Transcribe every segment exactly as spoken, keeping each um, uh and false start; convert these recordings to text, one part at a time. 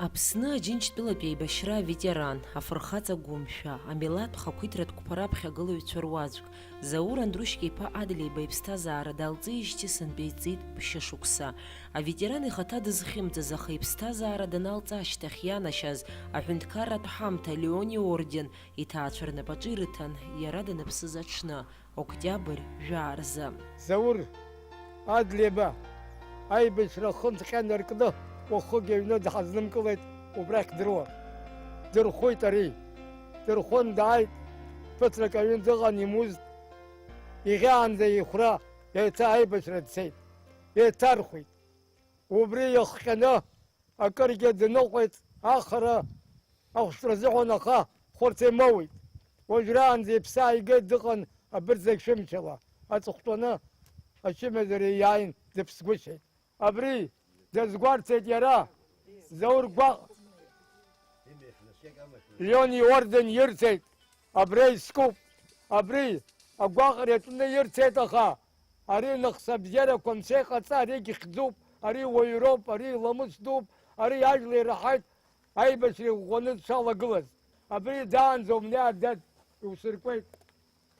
Аԥсны Аџьынџьтәылатә еибашьра аветеран, афырхаҵа гәымшәа, амилаҭтә хақәиҭратә қәԥара аԥхьагылаҩцәа руаӡәк, Заур Андрушька-иԥа Адлеиба иԥсҭазаара далҵижьҭеи сынтәа иҵит ԥшьышықәса. Аветеран ихаҭа дызхьымӡаз, аха иԥсҭазаара даналҵ ашьҭахь ианашьаз, аҳәынҭқарратә ҳамҭа Леон иорден иҭаацәа рнапаҿы ирыҭан, иара даныԥсыз аҽны, октиабр жәаа рзы. Заур Адлеиба аибашьра ахы нҭҟьа наркны, уахык аҩны дҳазнымкылеит, убрахь дыруа. Дырхәит ари. Дырхәын, дааит. Ԥыҭрак аҩны дыҟан, имузт. Иӷьаанӡа ихәра, еиҭа аибашьра дцеит. Еиҭархәит. Убри иахҟьаны акыргьы дныҟәеит, ахра ахәшәтәра азыҳәан, аха хәарҭа имоуит. Уажәраанӡа иԥсы ааигеит, дыҟан абырзагь шәымчала. Аҵыхәтәаны ачымазара иааин дыԥсгәышьеит. Абри дазгәарҭеит иара, Заур гәаҟ. Леон иорден ирҭеит, абра искуп, абри агәаҟра иаҿны ирҭеит, аха ари нахсабзиарақәа анцәа иҟаҵа, аригь хьӡуп, ари уаҩроуп, ари ламыс дууп, ари ажәла ираҳаит, аибашьра иӷәӷәаны дшалагылаз. Абри даанӡа умнеи адад иусыркуеит,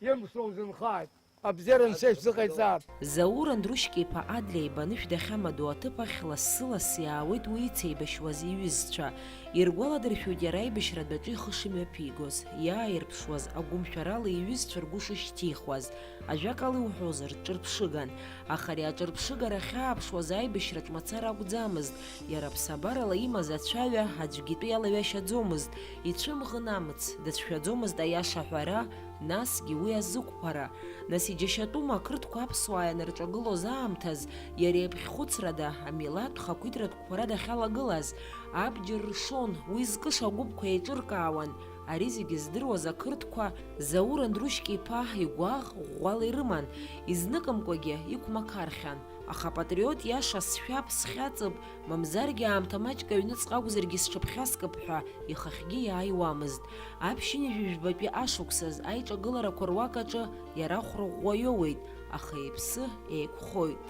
имшра узынхааит. Абзиара анцәа ишәзыҟаиҵааит. Заур Андрушька-иԥа Адлеиба анышә дахьамадоу аҭыԥ ахь лассы-ласс иаауеит уи ицеибашьуаз иҩызцәа. Иргәаладыршәоит иара аибашьратә аҿы ихы шымҩаԥигоз, иааирԥшуаз, агәымшәарала иҩызцәа ргәы шышьҭихуаз. Ажәакала иуҳәозар, ҿырԥшыган. Аха ари аҿырԥшыгара ахьааԥшуаз аибашьраҿ мацара акәӡамызт. Иара ԥсабарала имаз ацәаҩа аӡәгьы итәы иалаҩашьаӡомызт. Ицәымӷын амц, дацәшәаӡомызт аиаша аҳәара, насгьы уи азықәԥара. Нас иџьашьатәума ақырҭқәа аԥсуаа ианырҿагылоз аамҭаз, иара иаԥхьхәыцрада, амилаҭтә хақәиҭратә қәԥара дахьалагылаз, абџьар ршон, уи зкыша агәыԥқәа еиҿыркаауан. Ари зегьы здыруаз ақырҭқәа Заур Андрушька-иԥа игәаӷ ӷәӷәала ирыман, изныкымкәагьы иқәмақархьан. Аха апатриот иаша сшәап, схьаҵып, мамзаргьы аамҭа маҷк аҩныҵҟа акәзаргьы сҽыԥхьаскып ҳәа ихахьгьы иааиуамызт. Аԥшьынҩажәи жәбатәи ашықәсаз аиҿагыларақәа руак аҿы иара хәрыӷәӷәа иоуеит, аха иԥсы еиқәхоит.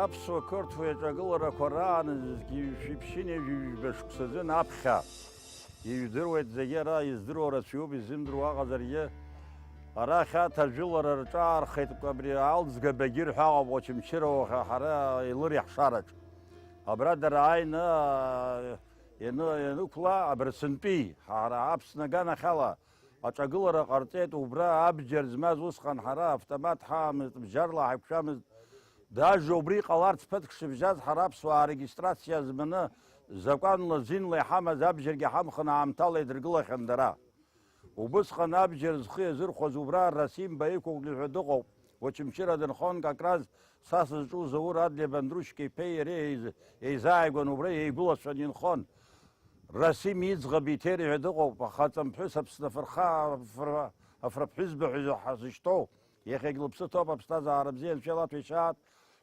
Аԥсуа қырҭуа иаҿагыларақәа раанызгьы ҩышәиԥшьынҩажәи жәба шықәсазын аԥхьа. Ижәдыруеит зегьы ара, издыруа рацәаҩуп, изымдыруа ыҟазаргьы. Арахь аҭ ажәылара рҿаархеит, абри Алӡга Багьыр ҳәа ыҟоуп, Очамчыра уахь ҳара Елыр иаҳшараҿ. Абра дара ааины, ианы, ианықәла, абырсынтәи, ҳара Аԥсны аганахьала аҿагылара ҟарҵеит, убра абџьар змаз усҟан ҳара автомат ҳаамызт, бџьарла ҳаиқәшәамызт. Даже убри ҟаларц ԥыҭк шыбжьаз ҳара аԥсуаа арегистрациа зманы закәанла, зинла иҳамаз абџьаргьы ҳамхын аамҭала идыргылахьан дара. Убысҟан абџьар зхы иазырхәаз убра Расим Баиқәыгәлиа ҳәа дыҟоуп, Очамчыра дынхон, как раз са сызҿу Заур Адлеиба Андрушька иԥеи иареи еиз-, еизааигәан убра еигәылацәан инхон. Расим иӡӷаб Етери ҳәа дыҟоуп, ахаҵамԥҳәыс Аԥсны афырха-, афра-, афраԥҳәызба ҳәа ҳазышьҭоу. Иахьагь лыԥсы ҭоуп, аԥсҭазаара бзиа анцәа илаҭәеишьаат.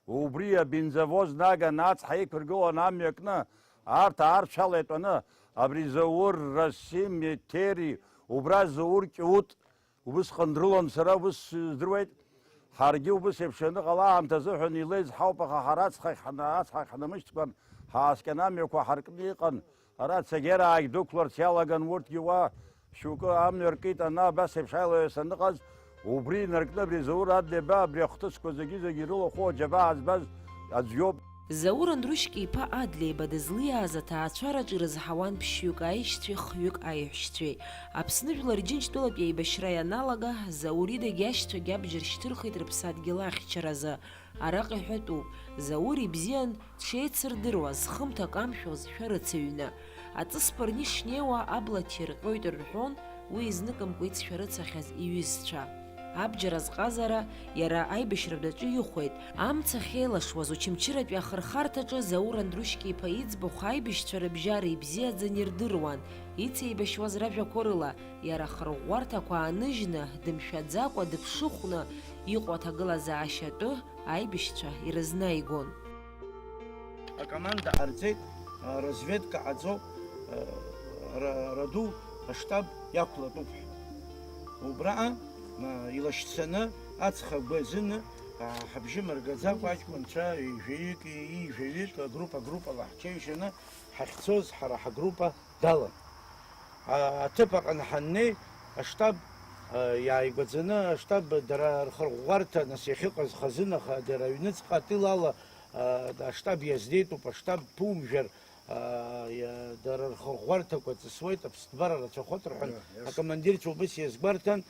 Убри абензовоз наганы ацҳа иқәыргыланы амҩа кны, арҭ аарцәала итәаны, абри Заур, Расим, Етери, убра Заур Кьуут, убысҟан дрылан сара, убыс сыздыруеит. Ҳаргьы убыс еиԥш аныҟала аамҭазы ҳәа илеиз ҳауп, аха ҳара ацҳахь ҳна-, ацҳахь ҳнамышьҭкәан, ҳааскьаны амҩақәа ҳаркны иҟан. Ара ацәагьараагь дәықәларц иалаган, урҭгьы уа шьоукы амҩа ркит, ана абас еиԥш аилаҩа саныҟаз, убри инаркны абри Заур Адлеиба абри ахҭысқәа зегьы-зегьы ирылахәу аџьабаа збаз аӡә иоуп. Заур Андрушька-иԥа Адлеиба дызлиааз аҭаацәараҿы ирызҳауан ԥшьҩык аишьцәеи хҩык аиҳәшьцәеи. Аԥсны Жәлар Џьынџьтәылатә еибашьра ианалага, Заур идагьы ашьцәагьы абџьар шьҭырхит рыԥсадгьыл ахьчаразы. Араҟа иҳәатәуп, Заур ибзиан дшеицырдыруаз, зхымҭа камшәоз шәарыцаҩны. Аҵыс парни шнеиуа абла ҭирҟьоит рҳәон, уи изныкымкәа ицшәарыцахьаз иҩызцәа. Абџьар азҟазара иара аибашьратә аҿы ихәеит. Амца ахьеилашуаз Очамчыратәи ахырхарҭаҿы Заур Андрушька-иԥа иӡбахә аибашьцәа рыбжьара ибзиаӡаны ирдыруан, ицеибашьуаз ражәақәа рыла, иара ахырӷәӷәарҭақәа ааныжьны, дымшәаӡакәа, дыԥшыхәны иҟоу аҭагылазаашьа атәы аибашьцәа ирызнаигон. Акоманда ҟарҵеит, а, разведка ҟаҵо, а, ра-, раду аштаб иақәлатәуп ҳәа. Убраҟа, а, илашьцаны аҵх агәазыны, Ҳабжьы мыргаӡакәа аҷкәынцәа ҩажәаҩык, ҩажәаҩык агруппа, агруппала ҳҽеиҩшаны ҳахьцоз ҳара ҳагруппа далан. А-, аҭыԥ аҟны ҳаннеи, аштаб, а, иааигәаӡаны, аштаб дара рхырӷәӷәарҭа, нас иахьыҟаз хазынаха, дара аҩныҵҟа тылала, а, аштаб иазнеитәуп, аштаб ԥумжәар, а, иа-, дара рхырӷәӷәарҭақәа ҵысуеит, аԥсҭбара рацәахоит рҳәан, акомандирцәа убас иазгәарҭан.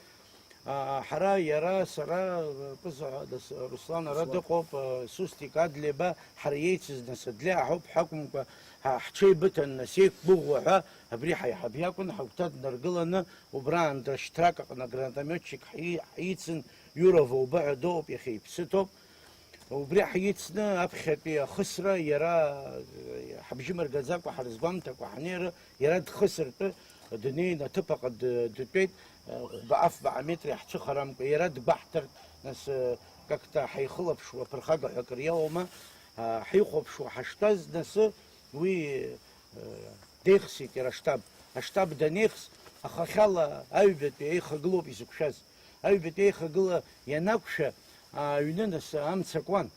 А, ҳара, иара, сара, Кыза-, дас-, Руслан ара дыҟоуп, а, Сустик Адлеиба, ҳара иеицыз, нас, Адлеиа ҳауп ҳакәымкәа, ҳа-, ҳҽеибыҭан, нас, еиқәгәыӷуа ҳәа, абри ҳаиҳаб иакәын, ҳагәҭа днаргыланы, убраан дара шьҭрак аҟны гранатометчик ҳи-, ҳицын, Иура Воуба ҳәа дыҟоуп, иахьа иԥсы ҭоуп. Убри ҳицны аԥхьатәи ахысра иара, ҳабжьы мыргаӡакәа ҳарызгәамҭакәа ҳанеира, иара дхысыртәы днеин аҭыԥ аҟа д-, дтәеит, хәба-афба аметр иаҳцәыхарамкәа, иара дгәаҳҭартә, нас, как-то ҳаихылаԥшуа ԥырхага ҳәа акыр иауама, ҳаихәаԥшуа ҳаштәаз, нас, уи, деихсит иара аштаб. Аштаб данеихс, ахахьала аҩбатәи еихагылоуп изықәшәаз. Аҩбатәи еихагыла ианақәшәа, аҩны, нас, амца куан.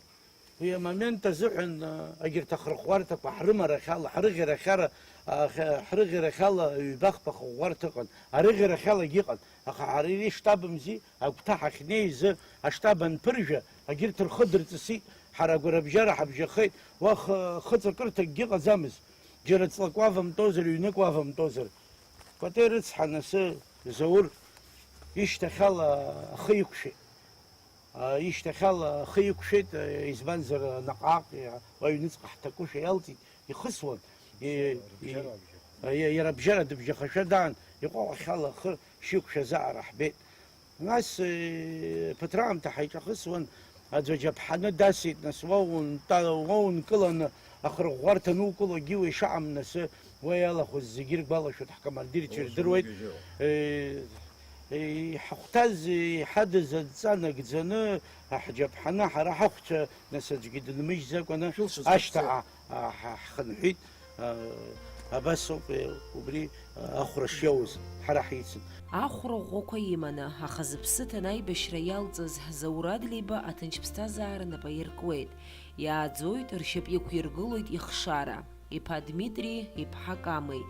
Уи амомент азыҳәан, а, агьырҭ ахырӷәӷәарҭақәа ҳрымарахьала, ҳрыӷьарахьара, а, х-, ҳрыӷьарахьала ҩбахԥа хыӷәӷәарҭа ыҟан, арыӷьарахьалагьы ыҟан, аха ҳара иара иштабымзи, агәҭа ҳахьнеиз, аштаб анԥыржәа, агьырҭ рхы дырҵысит, ҳара агәарабжьара ҳабжьахеит, уа х-, хыҵакырҭакгьы ыҟаӡамызт, џьара ҵлак уавамтәозар, ҩнык уавамтәозар. Кәатеи рыцҳа, нас, Заур ишьҭахьала ахы иқәшәеит. А, ишьҭахьала ахы иқәшәеит, а, избанзар, наҟ-ааҟ, а, уа аҩныҵҟа ҳҭакушәа иалҵит, ихысуан. И-, и-, а, иа-, иара абжьара дыбжьахашәа даан, иҟәаҟәахьала ахы шиқәшәаз аҟара ҳбеит. Нас, э, ԥыҭраамҭа ҳаиҿахысуан, аӡә аџьаԥҳаны дасит, нас уа унтәа-, уа ункыланы ахырӷәӷәарҭа нукылогьы уи шаҟам, нас, уа иалахәыз зегьы иргәалашәоит, ҳкомандирцәа ирдыруеит. Э, Иҳахәҭаз, иҳадыз адҵа нагӡаны, ҳџьаԥҳаны, ҳара ҳахәцәа, нас аӡәгьы дынмыжьӡакәаны, шәылшаз ашьҭа ҳаԥсы. А, а, ҳа-, ҳхынҳәит. А, абас ауп, э, убри, а, ахәра шиауз, ҳара ҳицын. Ахәра ӷәӷәақәа иманы, аха зыԥсы ҭаны аибашьра иалҵыз Заур Адлеиба аҭынч ԥсҭазаара напы аиркуеит. Иааӡоит, ршьапы иқәиргылоит ихшара. Иԥа Дмитри, иԥҳа Камеи.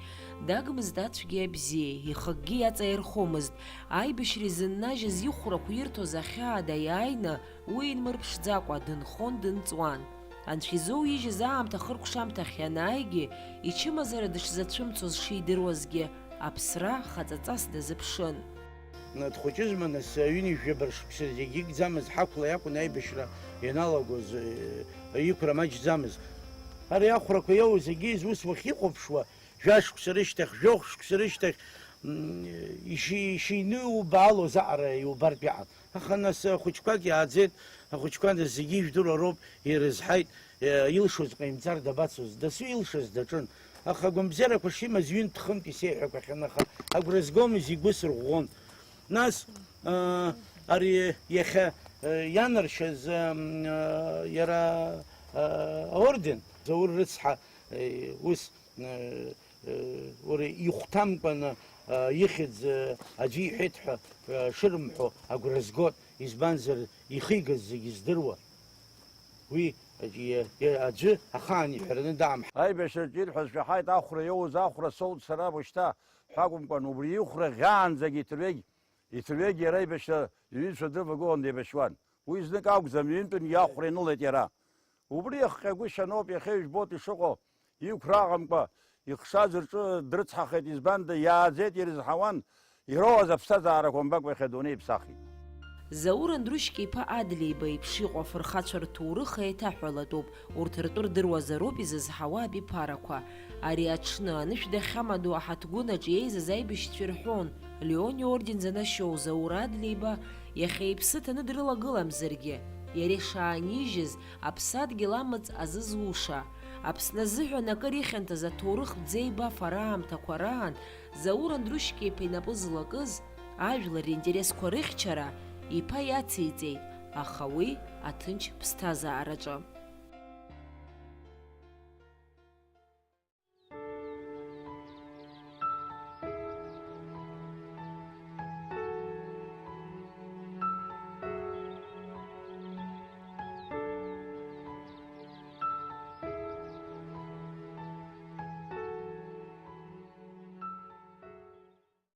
Дагмызт ацәгьеи абзиеи, ихы акгьы иаҵаирхомызт. Аибашьра изыннажьыз ихәрақәа ирҭоз ахьаа даиааины, уи инмырԥшӡакәа, дынхон, дынҵуан. Анцәа изоуижьыз аамҭа хыркәшамҭахь ианааигьы, ичымазара дышзацәымцоз шидыруазгьы, аԥсра хаҵаҵас дазыԥшын. Дхәыҷызма, нас, ҩынҩажәаба шықәса зегь игӡамыз ҳақәла иакәын аибашьра ианалагоз, э, иқәра маҷӡамыз. Ари ахәрақәа иоуз зегьы изус уахьихәаԥшуа, жәа шықәса рышьҭахь, жәохә шықәса рышьҭахь, м, иши-, ишиныубаалоз аҟара иубартә иҟан. Аха, нас, ахәыҷқәак иааӡеит, ахәыҷқәа, нас, зегьы ижәдыруа роуп, ирызҳаит, э, илшоз ҟаимҵар дабацоз, дасу илшаз даҿын. Аха агәамбзиарақәа шимаз ҩынтә-хынтә исеиҳәақәахьан, аха агәра згомыз игәы сырӷәӷәон. Нас, э, ари иахьа, э, ианаршьаз, э, м, э, иара, э, аорден, Заур рыцҳа, э, ус, э, э, уара ихәҭамкәаны, э, ихьӡ, э, аӡәы иҳәеит ҳәа, э, шырымҳәо агәра згот, избанзар, ихигаз зегьы здыруа. Уи, э, э, аӡәы ахаан иҳәараны даамҳа-. Аибашьраҿы ирҳәаз шәаҳаит, ахәра иоуз ахәра соуит сара уажәшьҭа ҳәа акәымкәан, убри ихәра ӷьаанӡагь иҭырҩегь, иҭырҩегь иара аибашьра иҩызцәа дрывагылан деибашьуан. Уи знык акәӡам, ҩынтәынгьы ахәра инылеит иара. Убри иахҟьагәышьаноуп иахьа ижәбоит ишыҟоу, иқәра аҟамкәа, ихшаз рҿы дрыцҳахеит, избанда, иааӡеит, ирызҳауан, ироуаз аԥсҭазаарақәа мбакәа иахьа адунеи иԥсахит. Заур Андрушька иԥа Адлеиба иеиԥш иҟоу афырхацәа рҭоурых еиҭаҳәалатәуп, урҭ ртәы рдыруазароуп изызҳауа абиԥарақәа. Ари аҽны, анышә дахьамадоу аҳаҭгәын аҿы еизаз аибашьцәа ирҳәон, Леон иорден занашьоу Заур Адлеиба иахьа иԥсы ҭаны дрылагыламзаргьы, иара ишаанижьыз, аԥсадгьыл амыц азызуша, Аԥсны азыҳәан акыр ихьанҭаз аҭоурых бзеибафара аамҭақәа раан Заур Андрушька-иԥа инапы злакыз, ажәлар ринтересқәа рыхьчара, иԥа иациҵеит, аха уи аҭынч ԥсҭазаараҿы.